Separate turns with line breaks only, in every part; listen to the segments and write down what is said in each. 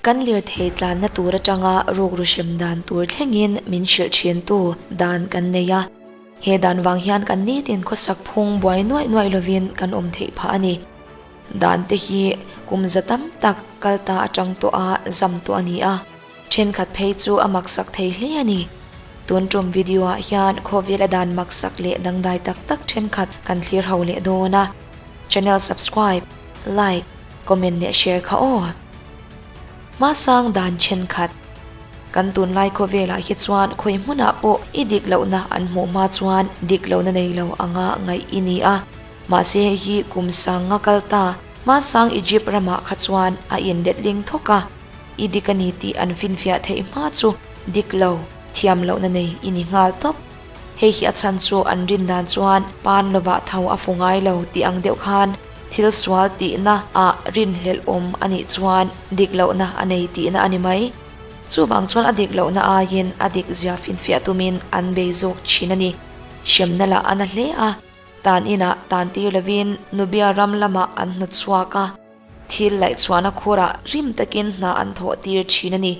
Kan lirthei tlanna tur atanga rukru hrem dan tur thlengin min hrilh thintu dan kan nei a. He dan vang hian kan nitin khawsak phung buai nuaih nuaih lovin kan awm theih phah a ni. Dan te hi kum za tam tak kal ta atang tawh a zam tawh a ni a, thenkhat phei chu a maksak thei hle a ni. Tun tum video ah hian khawvel a dan maksak leh dangdai tak tak thenkhat kan thlir ho leh dawn a. Channel subscribe, like, comment leh share kha aw. Hmasang dan thenkhat. Kan tunlai khawvelah hi chuan khawi hmunah pawh i dik lohna an hmuh hma chuan dik lohna nei lo anga ngaih i ni a. Mahse hei hi kum sanga kal ta, hmasang Egypt ramah kha chuan a inletling thawk a. I dik a ni tih an finfiah theih hma chu dik lo, thiam lohna nei i ni nghal tawp. Hei hi a chhan chu an rin dan chuan pan lovah tho a fu ngai lo tih ang deuh khan thil sual tihna ah rinhlelh awm a nih chuan dik lohna a nei tihna a ni mai. Chuvang chuan a dik lohna aiin a dik zia finfiah tumin an bei zawk thin a ni. Hremna lah a na hle a, tan inah tan tir lovin Nubia ram lamah an hnawt chhuak a. Thil laih chhuahna khurah rim takin hna an thawh tir thin a ni.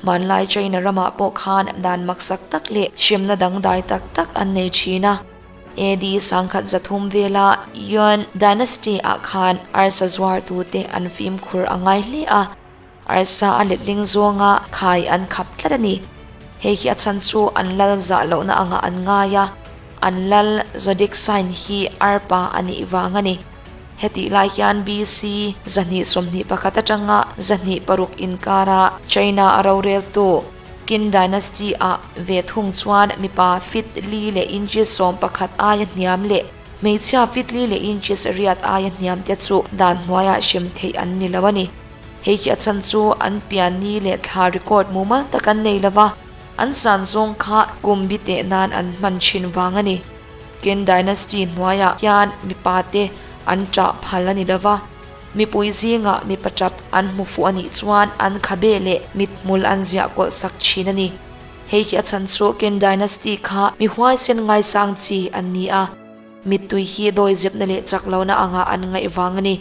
Hmanlai China ramah pawh khan dan maksak tak leh hremna dangdai tak tak an nei thin a. AD 1300 vela Yuan Dynasty ah khan arsa zuartute an fimkhur a ngai hle a. Arsa a letling zawnga khai an khap tlat a ni. Hei hi a chhan chu an lal zah lohna angah an ngai a, an lal zodiac sign hi arpa a nih vang a ni. Hetih lai hian BC 221 atanga 206 inkara China a roreltu Qin Dynasty ah ve thung chuan mipa fit li leh inches 11 aia hniam leh hmeichhia fit li leh inches riat aia hniam te chu dan hnuaiah hrem theih an ni lo a ni. Hei hi a chhan chu an pian ni leh thla record mumal tak an nei lova, an san zawng kha kum bi teh nan an hman thin vang a ni. Qin Dynasty hnuaiah hian mipa te an ṭah phal a ni lova, mipui zingah mipa ṭap an hmu fuh a nih chuan an khabe leh mithmul an ziah kawlh sak thin a ni. Hei hi a chhan chu Qin Dynasty kha mi huaisen ngaisang chi an ni a, mittui hi dawizepna leh chak lohna angah an ngaih vang a ni.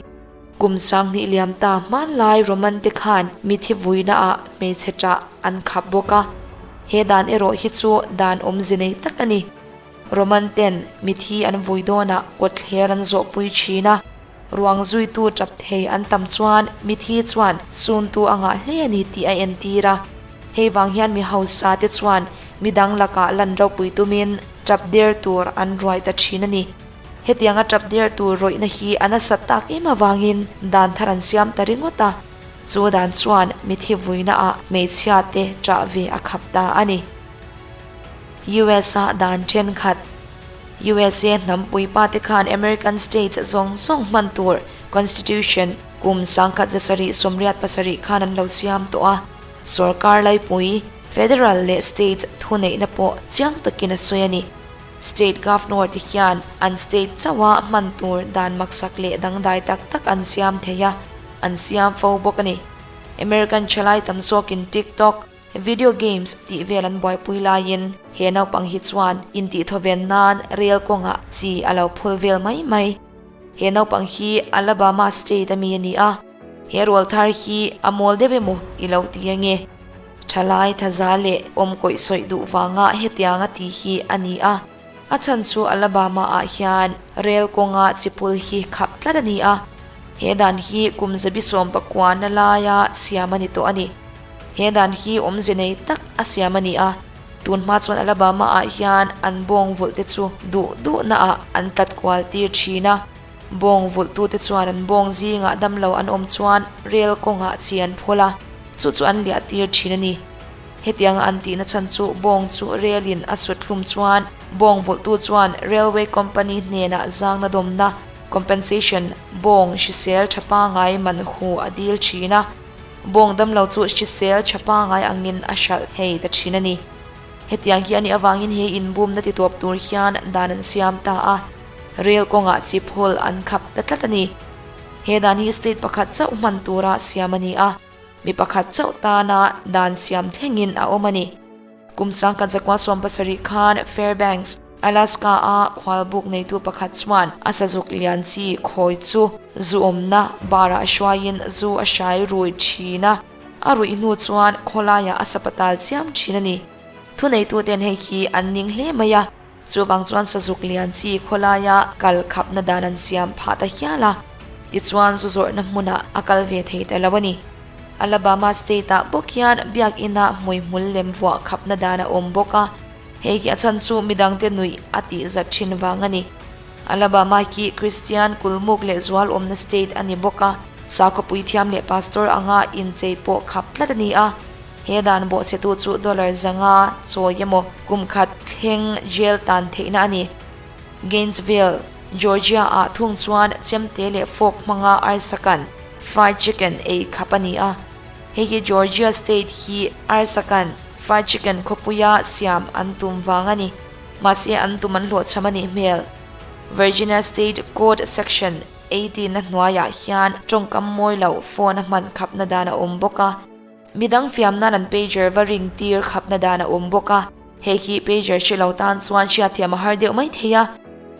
Kum 2000 liam ta hmanlai Roman te khan mithi vuinaah hmeichhe ṭah an khap bawk a, he dan erawh hi chu dan awmze nei tak a ni. Roman ten mithi an vui dawnah kawtthler an zawhpui thin a, ruang zuitu ṭap thei an tam chuan mithi chuan suntu a ngah hle a ni tih a entir a. Hei vang hian mi hausa te chuan midang lakah lan ropui tumin ṭap der tur an ruai ta thin a ni. Hetianga ṭap der tur rawihna hi a nasat tak em avangin dan thar an siam ta ringawt a, chu dan chuan mithi vuinaah hmeichhia te ṭah ve a khap ta a ni. US-a dan ṭhenkhat. USA hnam puipa te khan American States zawng zawng hman tur Constitution kum 1787 khan an lo siam tawh a, sorkar laipui, federal leh state thuneihna pawh chiang takin a sawi a ni. State Governor te hian an state chauha hman tur dan maksak leh dangdai tak tak an siam thei a, an siam fo bawk a ni. American thalai tam zawkin TikTok, video games tih vel an buaipui laiin he naupang hi chuan intihthaw-ven nan rel kawngah chi a lo phul vel mai mai. He naupang hi Alabama state a mi a ni a, he rual thar hi a mawl deuh emaw i lo ti ange. Thalai thaza leh awm kawih sawih duh vanga hetianga ti hi a ni a, a chhan chu Alabama ah hian rel kawnga chipul hi khap tlat a ni a, he dan hi kum zabi 19 na laia siam a ni tawh a ni. He dan hi awmze nei tak a siam a ni a, tun hma chuan Alabama ah hian an bawng vulh te chu duh duhna ah an tlat kual tir thin a, bawng vulh tute chuan an bawng zingah damlo an awm chuan rel kawngah chi an phul a. Chu chu an liah tir thin a ni. Hetianga an tihna chhan chu bawng chu relin a sut hlum chuan bawng vulhtu chuan railway company hnenah zangna dawmna, compensation, bawng hrisel tha pangai man hu a dil thin a. Bawng damlo chu hrisel tha pangai angin a hralh thei ta thin a ni. Hetiang hi a nih avangin he inbumna ti tawp tur hian dan an siam ta a, rail kawngah chip hall an khap ta tlat a ni. He dan hi state pakhat chauh hman tura siam a ni a. Mi pakhat chauh tana dan siam thlengin a awm a ni. Kum 1970 khan Fairbanks, Alaska-a khualbuk neitu pakhat chuan a sazuk lian chi khawi chu zu awmna bar-ah hruaiin zu a hrai rui thin a. A ruih hnu chuan khawlaiah a sapatal chiam thin a ni. Thuneituten hei hi an ning hle mai a, chuvang chuan sazuk lian chi khawlaia kal khapna dan an siam phah ta hial a, tichuan zu zawrhna hmunah a kal ve thei ta lo a ni. Alabama state-ah bawk hian biakina hmuihmul lem vuah khapna dan a awm bawk a, hei hi a chhan chu midangte nuih a tihzat thin vang a ni. Alabama hi Kristian kulmuk leh zual awmna state a ni bawk a, sakhawpui thiam leh pastor anga inchei pawh khap tlat a ni a. He dan bawhchhetu chu dollar 500 chawi emaw kum khat thleng jail tan theihna a ni. Gainesville, Georgia-ah thung chuan chemte leh fork hmanga arsakan, fried chicken, ei khap a ni a. Hei hi Georgia state hi arsakan, fried chicken, khawpuia siam an tum vang a ni. Mahse an tum an hlawhchham a nih hmel. Virginia State Code Section 18 a hnuaiah hian tawngkam mawi loh phone a hman khapna dan a awm bawk a. Midang fiam nan an pager va ring tir khapna dan a awm bawk a. Hei hi pager hre lo tan chuan hriatthiam a har deuh mai thei a.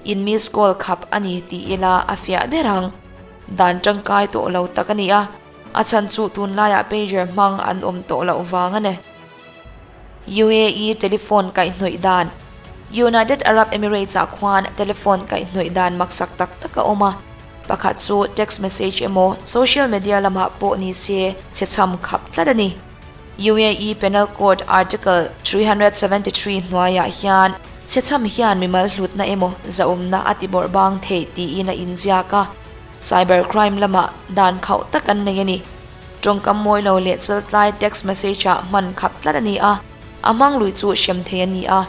In miss call khap a ni tih ila a fiah ber ang. Dan tangkai tawh lo tak a ni a. A chhan chu tunlaiah pager hmang an awm tawh loh vang a ni. UAE telephone kaihhnawih dan United Arab Emirates-ah khuan telephone kaihhnawih dan maksak tak tak a awm a, pakhat chu text message emaw social media lamah pawh ni se chhechham khap tlat a ni. UAE Penal Code Article 373 hnuaiah hian chhechham hian mimal hlutna emaw zahawmna a tibawrh bang thei tiin a inziak a, cyber crime lamah dan khauh tak an nei a ni. Tawngkam mawi lo leh chaltlai text message ah hman khap tlat a ni a, a hmang lui chu hrem thei a ni a.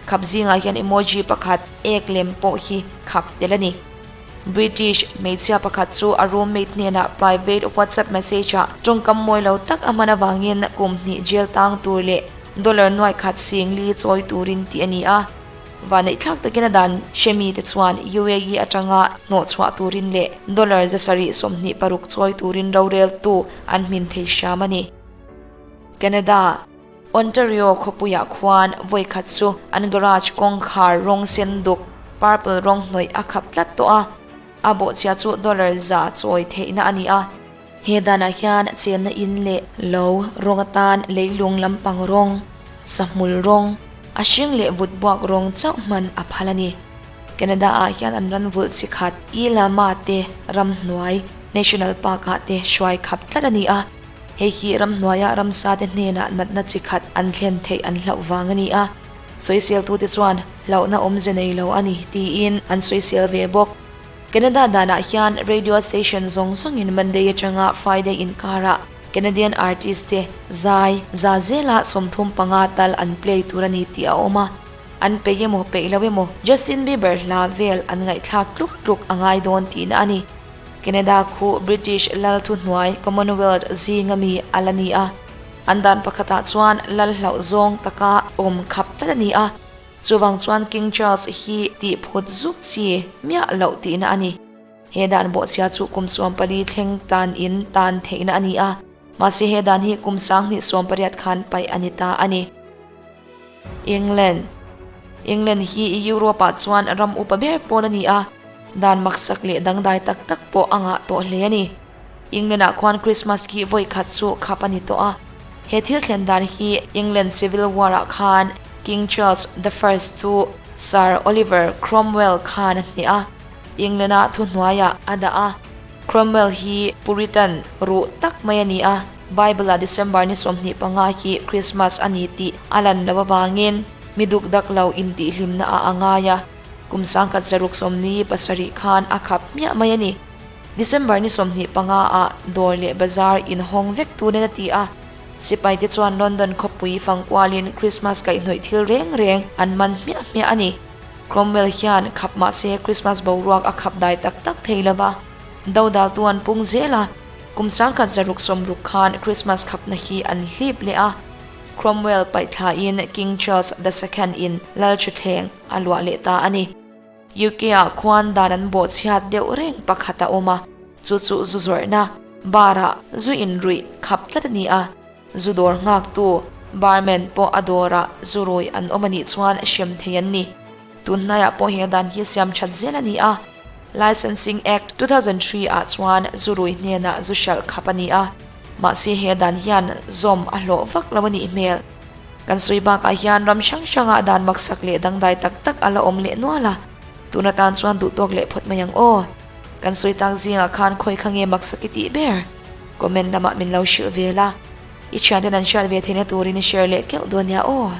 Khap zingah hian emoji pakhat ek lem pawh hi khap tel a ni. British hmeichhia pakhat chu a roommate hnenah private WhatsApp message ah tawngkam mawi lo tak a hman avangin kum hnih jail tang tur leh dollar nuai khat singli chawi turin tih a ni a. Vaneihthlak takin a dan hremi te chuan UAE atanga hnawhchhuah turin leh dollar 726 chawi turin roreltu an hmin thei hram a ni. Canada, Ontario khawpuiah khuan vawi khat chu an garage kawngkhar rawng sen duk, purple rawng hnawih a khap tlat tawh a, a bawhchhia chu dollar 100 chawi theihna a ni a. He danah hian chenna in leh lo rawng atan leilung lampang rawng, sahmul rawng, a hring leh vut buak rawng chauh hman a phal a ni. Canada ah hian an ran vulh chi khat Ilama te ramhnuai National Park ah te hruai khap tlat a ni a. Hei hi ramhnuaia ramsa te hnenah natna chi khat an thlen theih an hlauh vang a ni a. Sawiseltute chuan hlauhna awmze nei lo a ni tiin an sawisel ve bawk. Canada danah hian radio station zawng zawngin Monday atanga Friday inkarah Canadian artist te zai za zela 35 tal an play tur a ni tih a awm a, an peih emaw peih lo emaw Justin Bieber hla vel an ngaihthlak tluk tluk a ngai dawn tihna a ni. Canada khu British lal thuhnuai Commonwealth zinga mi a la ni a, an dan pakhatah chuan lal hlauh zawng taka awm khap tlat a ni a. Chuvang chuan King Charles hi tih phut zuk chi miah loh tihna a ni. He dan bawhchhia chu kum 14 thleng tan in tan theihna a ni a, mahse he dan hi kum 2018 khan paih a ni ta a ni. England England hi Europe ah chuan ram upa ber pawl a ni a, dan maksak leh dangdai tak tak pawh a ngah tawh hle a ni. England ah khuan Christmas khi vawi khat chu khap a ni tawh a. He thil thlen dan hi England Civil War ah khan King Charles the First chu Sir Oliver Cromwell khan a hneh a, England a thuhnuaiah a dah a. Cromwell hi Puritan ruh tak mai a ni a, Bible ah December ni 25 hi Christmas a ni tih a lan loh avangin mi duk dak lo intihhlimna ah a ngai a, kum 1677 khan a khap hmiah mai a ni. December ni 25 ah dawr leh bazar inhawng vek turin a ti a, sipai te chuan London khawpui fangkualin Christmas kaihhnawih thil reng reng an man hmiah hmiah a ni. Cromwell hian khap mahse Christmas boruak a khap dai tak tak thei lova, dodaltu an pung zel a, kum 1660 khan Christmas khapna hi an hlip leh a, Cromwell paihthlain King Charles the Second in Lalthuthleng a luah leh ta a ni. UK ah khuan dan an bawhchhiat deuh reng pakhat a awm a, chu chu zu zawrhna, bar ah zu in ruih khap tlat a ni a, zu dawr nghaktu, barman, pawh a dawrah zu rui an awm a nih chuan hrem thei an ni. Tun hnaiah pawh he dan hi siam that zel a ni a, Licensing Act 2003 ah chuan zu rui hnenah zu hralh khap a ni a. Mahse he dan hian zawm a hlawh vak lo a nih hmel. Kan sawi bakah hian ram hrang hrangah dan maksak leh dangdai tak tak a la awm leh nual a, tun atan chuan duhtawk leh phawt mai ang aw. Kan sawi tak zingah khan khawi kha nge maksak i tih ber? Comment lamah min lo hrilh ve la, i thianten an hriat ve theihna turin i share leh keuh dawn nia aw.